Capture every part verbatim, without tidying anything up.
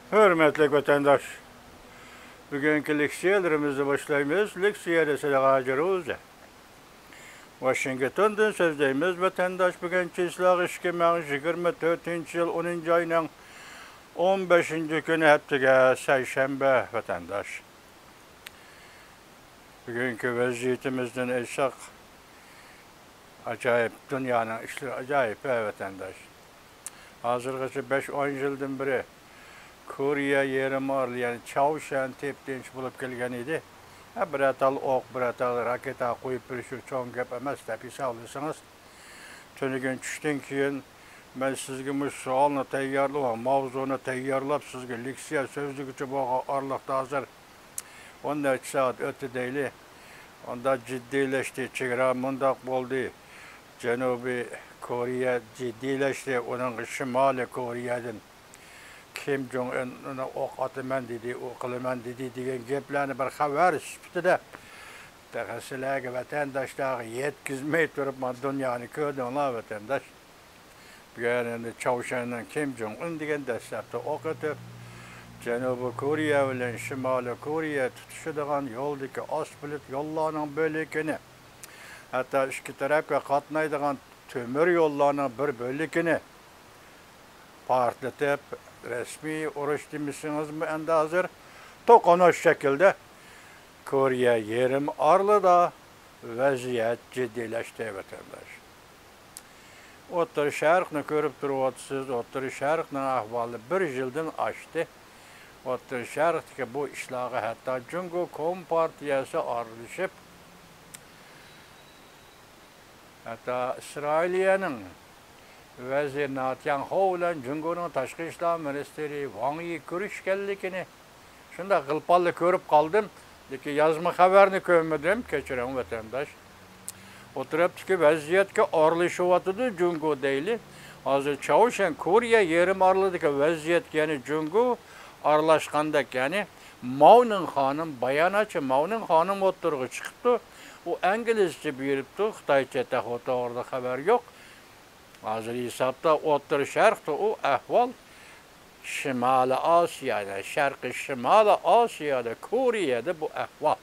ھۆرمەتلىك ۋەتەنداش، بۈگۈنكى لېكسىيەلىرىمىزنى باشلايمىز. لېكسىيە دېسە ھاجى روزى. ۋاشىنگتوندىن سۆزلەيمىز، ۋەتەنداش. بۈگۈن چىسلاغ ئىككى مىڭ يىگىرمە تۆتىنچى يىل، ئونىنچى ئاينىڭ ئون بەشىنچى كۈنى، ھەپتىگە سەيشەنبە، ۋەتەنداش. بۈگۈنكى ۋەزىيىتىمىزدىن ئېيتساق، ئاجايىپ، دۇنيانىڭ ئىشلىرى ئاجايىپ، ھە، ۋەتەنداش. ھازىرغىچە بەش ئون يىلدىن بېرى كورېيە يېرىم ئارىلى، يەنى چاۋشيەن تېپە-تىنچ بولۇپ كەلگەن ئىدى. ھە، بىرەر تال ئوق، بىرەر تال راكېتا قويۇپ بېرىش چوڭ گەپ ئەمەس دەپ ھېسابلىسىڭىز، تۈنۈگۈن چۈشتىن كېيىن مەن سىزگە مۇشۇ سوئالنى تەييارلىۋالغان، ماۋزۇنى تەييارلاپ، سىزگە لېكسىيە سۆزلىگۈچى بولغان ئارىلىقتا ھازىر ئون نەچچە سائەت ئۆتتى دەيلى. ئاندا جىددىيلەشتى، چېگرا مۇنداق بولدى، جەنۇبىي كورېيە جىددىيلەشتى، ئۇنىڭغا شىمالىي كورېيەدىن كىم جوڭ ئۇن ئۇنى ئوق ئاتىمەن دېدى، ئۇ قىلىمەن دېدى دېگەن گەپلەرنى بىر خەۋەر سۈپىتىدە تېخى سىلەرگە، ۋەتەنداشلارغا يەتكۈزمەي تۇرۇپ، مانا دۇنيانى كۆردۈڭلار، ۋەتەنداش. بۈگۈن ئەمدى چاۋشيەننىڭ كىم جوڭ ئۇن دېگەن دەسلەپتە ئوق ئېتىپ، جەنۇبىي كورېيە بىلەن شىمالىي كورېيە تۇتىشىدىغان يولدىكى ئاسفالت يوللارنىڭ بۆلىكىنى، ھەتتا ئىككى تەرەپكە قاتنايدىغان تۆمۈر يوللارنىڭ بىر بۆلىكىنى پارتلىتىپ، رەسمىي ئۇرۇش دېمىسىڭىزمۇ، ئەمدى ھازىر توقۇنۇش شەكلىدە كورېيە يېرىم ئارىلىدا ۋەزىيەت جىددىيلەشتى، ۋەتەنداش. ئوتتۇرا شەرقنى كۆرۈپ تۇرۇۋاتىسىز، ئوتتۇرا شەرقنىڭ ئەھۋالى بىر يىلدىن ئاشتى. ئوتتۇرا شەرقتىكى بۇ ئىشلارغا ھەتتا جۇڭگو كومپارتىيەسى ئارىلىشىپ، ھەتتا ئىسرائىلىيەنىڭ ۋەزىرى ناتانياھۇ بىلەن جۇڭگونىڭ تاشقى ئىشلار مىنىستىرى ۋاڭ يى كۆرۈشكەنلىكىنى شۇنداق غىلپاللا كۆرۈپ قالدىم. لېكىن يازما خەۋەرنى كۆرمىدىم، كەچۈرۈڭ ۋەتەنداش. ئۇ تەرەپتىكى ۋەزىيەتكە ئارىلىشىۋاتىدۇ جۇڭگو دەيلى. ھازىر چاۋشيەن كورېيە يېرىم ئارىلىدىكى ۋەزىيەتكە يەنى جۇڭگو ئارىلاشقاندەك، يەنى ماۋنىڭ خانىم، باياناتچى ماۋنىڭ خانىم ئوتتۇرىغا چىقىپتۇ. ئۇ ئىنگلىزچە بېرىپتۇ، خىتايچە تېخى توغرىدا خەۋەر يوق. ھازىر ھېسابتا ئوتتۇرا شەرقتە ئۇ ئەھۋال، شىمالىي ئاسىيادا، شەرقىي شىمالىي ئاسىيادا، كورېيەدە بۇ ئەھۋال.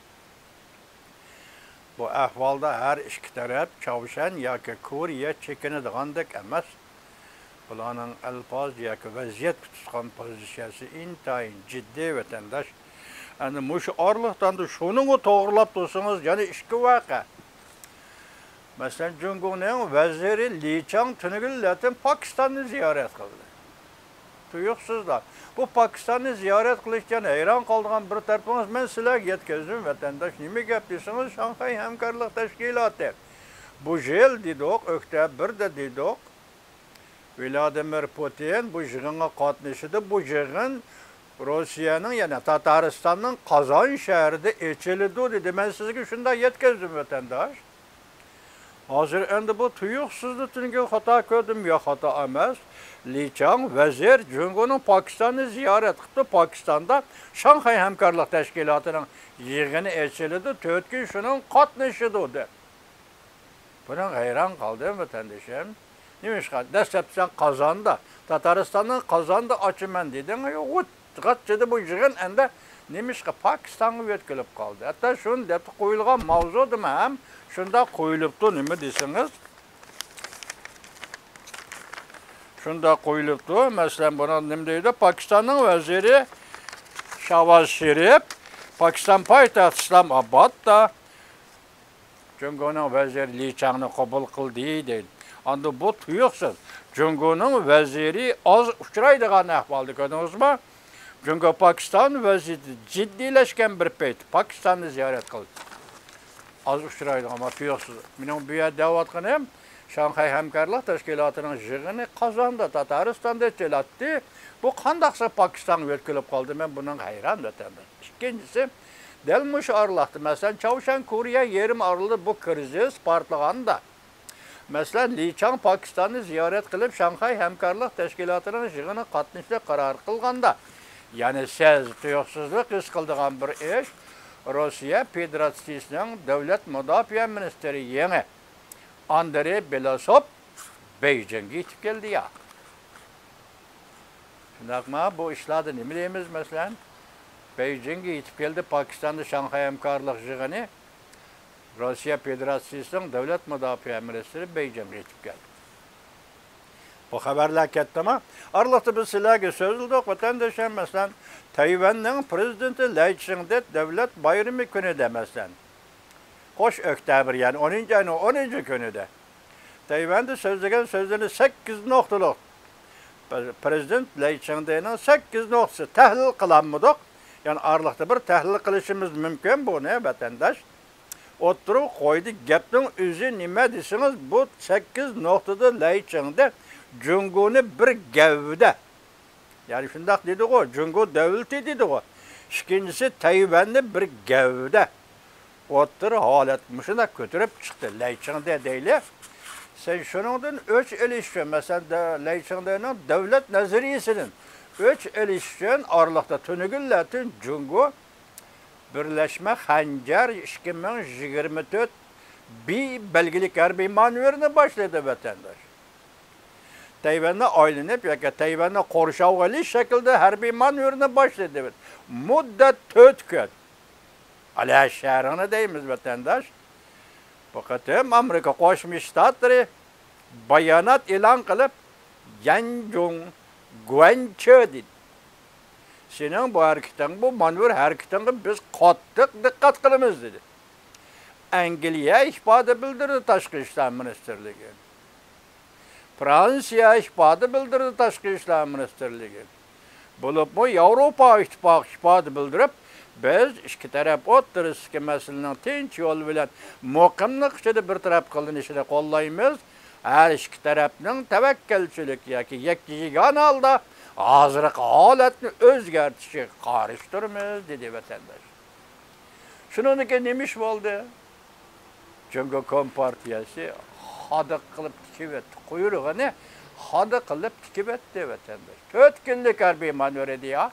بۇ ئەھۋالدا ھەر ئىككى تەرەپ چاۋشيەن ياكى كورېيە چېكىنىدىغاندەك ئەمەس. بۇلارنىڭ ئەلپاز ياكى ۋەزىيەتكە تۇتقان پوزىتسىيەسى ئىنتايىن جىددىي، ۋەتەنداش. ئەمدى مۇشۇ ئارىلىقتا ئەمدى شۇنىمۇ توغرىلاپ تۇرسىڭىز، يەنە ئىككى ۋەقە. مەسىلەن، جۇڭگونىڭ ۋەزىرى لى چاڭ تۈنۈگۈنلەردىن پاكىستاننى زىيارەت قىلدى. تۇيۇقسىزلا. بۇ پاكىستاننى زىيارەت قىلىشتىن ھەيران قالىدىغان بىر تەرىپىڭىز، مەن سىلەرگە يەتكۈزدۈم، ۋەتەنداش. نېمە گەپ دېسىڭىز، شاڭخەي ھەمكارلىق تەشكىلاتى. بۇ يىل دېدۇق، ئۆكتەبىردە دېدۇق. ۋلادىمىر پۇتىن بۇ يىغىنغا قاتنىشىدۇ. بۇ يىغىن روسىيەنىڭ، يەنى تاتارىستاننىڭ قازان شەھىرىدە ئېچىلىدۇ دېدى. مەن سىزگە شۇنداق يەتكۈزدۈم، ۋەتەنداش. ھازىر ئەمدى بۇ تۇيۇقسىزلا تۈنۈگۈن خاتا كۆردۈم، يا خاتا ئەمەس. لى چاڭ ۋەزىر جۇڭگونىڭ پاكىستاننى زىيارەت قىپتۇ، پاكىستاندا شاڭخەي ھەمكارلىق تەشكىلاتىنىڭ يىغىنى ئېچىلىدۇ، تۈركىي شۇنىڭ قاتنىشىدۇ دەپ. بۇنىڭغا ھەيران قالدىم، ۋەتەندىشىم. نېمىشقا؟ دەسلەپتە سەن قازاندا، تاتارىستاننىڭ قازاندا ئاچىمەن دېدىڭ، يوق، غۇت غاچچىدە بۇ يىغىن ئەمدى نېمىشقا پاكىستانغا يۆتكىلىپ قالدى؟ ھەتتا شۇنى دەپ قويۇلغان ماۋزۇدىمۇ ھەم شۇنداق قويۇلۇپتۇ، نېمە دېسىڭىز. شۇنداق قويۇلۇپتۇ. مەسىلەن، بۇنى نېمە دەيدۇ؟ پاكىستاننىڭ ۋەزىرى شاۋاز شېرىپ پاكىستان پايتەختى ئىسلام ئابادتا جۇڭگونىڭ ۋەزىرى لى چاڭنى قوبۇل قىلدى دەيدۇ. ئاندىن بۇ تۇيۇقسىز جۇڭگونىڭ ۋەزىرى ئاز ئۇچرايدىغان ئەھۋالدا، كۆردىڭىزمۇ؟ جۇڭگو پاكىستان ۋەزىيىتى جىددىيلەشكەن بىر پەيت پاكىستاننى زىيارەت قىلدى. ئاز ئۇچرايدىغان، ئەمما تۇيۇقسىز. مېنىڭ بۇ يەردە دەۋاتقىنىم، شاڭخەي ھەمكارلىق تەشكىلاتىنىڭ يىغىنى قازاندا، تاتارىستاندا ئېچىلاتتى. بۇ قانداقسا پاكىستانغا يۆتكىلىپ قالدى؟ مەن بۇنىڭغا ھەيران، ۋەتەنداش. ئىككىنچىسى، دەل مۇشۇ ئارىلىقتا، مەسىلەن، چاۋشيەن كورېيە يېرىم ئارىلىدا بۇ كىرىزىس پارتلىغاندا، مەسىلەن، لى چاڭ پاكىستاننى زىيارەت قىلىپ، شاڭخەي ھەمكارلىق تەشكىلاتىنىڭ يىغىنىغا قاتنىشىشنى قارار قىلغاندا، يەنى سەل تۇيۇقسىزلا ھېس قىلىدىغان بىر ئىش، روسىيە فېدېراتسىيىسىنىڭ دۆلەت مۇداپىئە مىنىستىرى يېڭى ئاندرېي بېلوسوف بېيجىڭغا يېتىپ كەلدى يا. شۇنداقمۇ؟ بۇ ئىشلاردا نېمە دەيمىز، مەسىلەن، بېيجىڭغا يېتىپ كەلدى، پاكىستاندا شاڭخەي ھەمكارلىق يىغىنى، روسىيە فېدېراتسىيىسىنىڭ دۆلەت مۇداپىئە مىنىستىرى بېيجىڭغا يېتىپ كەلدى. بۇ خەۋەرلەر كەتتىما؟ ئارىلىقتا بىز سىلەرگە سۆزلىدۇق، ۋەتەنداشلار، مەسىلەن، تەيۋەننىڭ پىرېزىدېنتى لەي چىڭدې دۆلەت بايرىمى كۈنىدە، مەسىلەن، قوش ئۆكتەبىر، يەنى ئونىنچى ئاينىڭ ئونىنچى كۈنىدە تەيۋەندە سۆزلىگەن سۆزلىرىنى سەككىز نۇقتىلىق پىرېزىدېنت لەي چىڭدېنىڭ سەككىز نۇقتىسى تەھلىل قىلالمىدۇق. يەنى ئارىلىقتا بىر تەھلىل قىلىشىمىز مۇمكىن بۇنى، ۋەتەنداش. ئوتتۇرىغا قويدى. گەپنىڭ ئۆزى نېمە دېسىڭىز، بۇ سەككىز نۇقتىدا لەي چىڭدې جۇڭگونى بىر گەۋدە، يەنى شۇنداق دېدىغۇ، جۇڭگو دۆلىتى دېدىغۇ. ئىككىنچىسى، تەيۋەننى بىر گەۋدە، ئوتتۇرا ھالەت مۇشۇنداق كۆتۈرۈپ چىقتى لەي چىڭدې دەيلى. سەن شۇنىڭدىن ئۆچ ئېلىش ئۈچۈن، مەسىلەن، دە-، لەي چىڭدېنىڭ دۆلەت نەزەرىيىسىدىن ئۆچ ئېلىش ئۈچۈن ئارىلىقتا تۈنۈگۈنلەردىن جۇڭگو بىرلەشمە خەنجەر ئىككى مىڭ يىگىرمە تۆت بى بەلگىلىك ھەربىي مانېۋىرنى باشلىدى، ۋەتەنداش. تەيۋەننى ئايلىنىپ ياكى تەيۋەننى قورشاۋغا ئېلىش شەكلىدە ھەربىي مانېۋىرنى باشلىدى. مۇددەت تۆت كۈن. ئەلە شەھىرىڭنى دەيمىز، ۋەتەنداش. بۇ قېتىم ئامېرىكا قوشما شتاتلىرى بايانات ئېلان قىلىپ، يەنجۇڭ گۇەنچې دېدى. سېنىڭ بۇ ھەرىكىتىڭ، بۇ مانېۋىر ھەرىكىتىڭگە بىز قاتتىق دىققەت قىلىمىز، دېدى. ئەنگلىيە ئىپادە بىلدۈردى، تاشقى ئىشلار مىنىستىرلىكى. فرانسىيە ئىپادە بىلدۈردى، تاشقى ئىشلار مىنىستىرلىكى. بولۇپمۇ ياۋروپا ئىتتىپاقى ئىپادە بىلدۈرۈپ، بىز ئىككى تەرەپ ئوتتۇرىسىدىكى مەسىلىنىڭ تىنچ يول بىلەن مۇقىملىق ئىچىدە بىر تەرەپ قىلىنىشىنى قوللايمىز. ھەر ئىككى تەرەپنىڭ تەۋەككەلچىلىك ياكى يەككە يېگانە ھالدا ھازىرقى ھالەتنى ئۆزگەرتىشىگە قارشى تۇرىمىز، دېدى ۋەتەنداش. شۇنىڭدىن كېيىن نېمە ئىش بولدى؟ جۇڭگو كومپارتىيەسى خادا قىلىپ تىكىۋەتتى. قۇيرۇغىنى خادا قىلىپ تىكىۋەتتى، ۋەتەنداش. تۆت كۈنلۈك ھەربىي مانېۋىر ئىدى يا.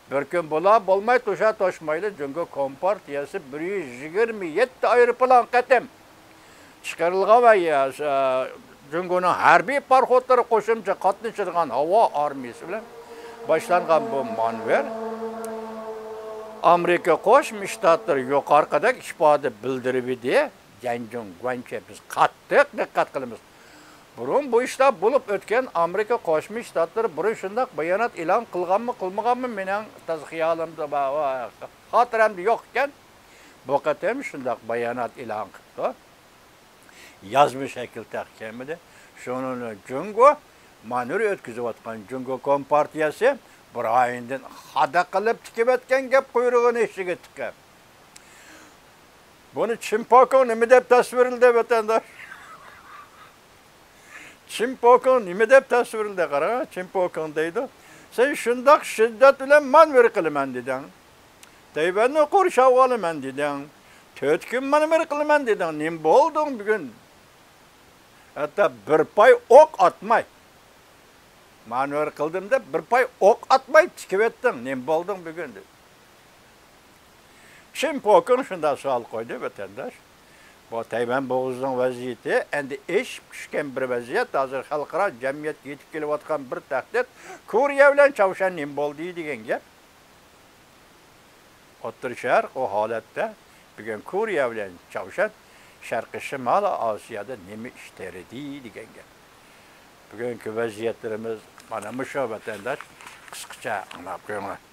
بىر كۈن بولا بولماي، توشا توشمايلا جۇڭگو كومپارتىيەسى بىر يۈز يىگىرمە يەتتە ئايروپىلان قېتىم چىقىرىلغان ۋە يا-، ئە، جۇڭگونىڭ ھەربىي پاراخوتلىرى قوشۇمچە قاتنىشىدىغان ھاۋا ئارمىيىسى بىلەن باشلانغان بۇ مانېۋىر ئامېرىكا قوشما شتاتلىرى يۇقىرىقىدەك ئىپادە بىلدۈرۈۋىدى. يەنجۇڭ گۇەنچې بىز قاتتىق دىققەت قىلىمىز. بۇرۇن بۇ ئىشلار بولۇپ ئۆتكەن، ئامېرىكا قوشما شتاتلىرى بۇرۇن شۇنداق بايانات ئېلان قىلغانمۇ، قىلمىغانمۇ، مېنىڭ تازا خىيالىمدا بار، خاتىرەمدە يوق ئىكەن. بۇ قېتىم شۇنداق بايانات ئېلان قىپتۇ. يازما شەكىل تېخى كەلمىدى. شۇنىڭ بىلەن جۇڭگو مانېۋىر ئۆتكۈزۈۋاتقان جۇڭگو كومپارتىيەسى بىر ئايدىن خادا قىلىپ تىكىۋەتكەن گەپ قۇيرۇغىنى ئىچىگە تىقىپ. بۇنى چىن پوكىڭ نېمە دەپ تەسۋىرلىدى، ۋەتەنداش؟ چىن پوكىڭ نېمە دەپ تەسۋىرلىدى؟ قارا، چىن پوكىڭ دەيدۇ. سەن شۇنداق شىددەت بىلەن مانېۋىر قىلىمەن دېدىڭ. تەيۋەننى قورشاۋغا ئالىمەن دېدىڭ. تۆت كۈن مانېۋىر قىلىمەن دېدىڭ. نېمە بولدۇڭ بۈگۈن؟ ھەتتا بىر پاي ئوق ئاتماي، مانېۋىر قىلدىم دەپ، بىر پاي ئوق ئاتماي تىكىۋەتتىڭ. نېمە بولدۇڭ بۈگۈن؟ دېدى. چىن پوكىڭ شۇنداق سوئال قويدى، ۋەتەنداش. بۇ تەيۋەن بوغۇزىنىڭ ۋەزىيىتى ئەمدى ئېشىپ چۈشكەن بىر ۋەزىيەت، ھازىر خەلقئارا جەمئىيەتكە يېتىپ كېلىۋاتقان بىر تەھدىت. كورېيە بىلەن چاۋشيەن نېمە بولدى دېگەن گەپ. ئوتتۇرا شەرق ئۇ ھالەتتە، بۈگۈن كورېيە بىلەن چاۋشيەن شەرقىي شىمالىي ئاسىيادا نېمە ئىش تېرىدى دېگەن گەپ. بۈگۈنكى ۋەزىيەتلىرىمىز مانا مۇشۇ، ۋەتەنداش، قىسقىچە ئاڭلاپ قويۇڭلار.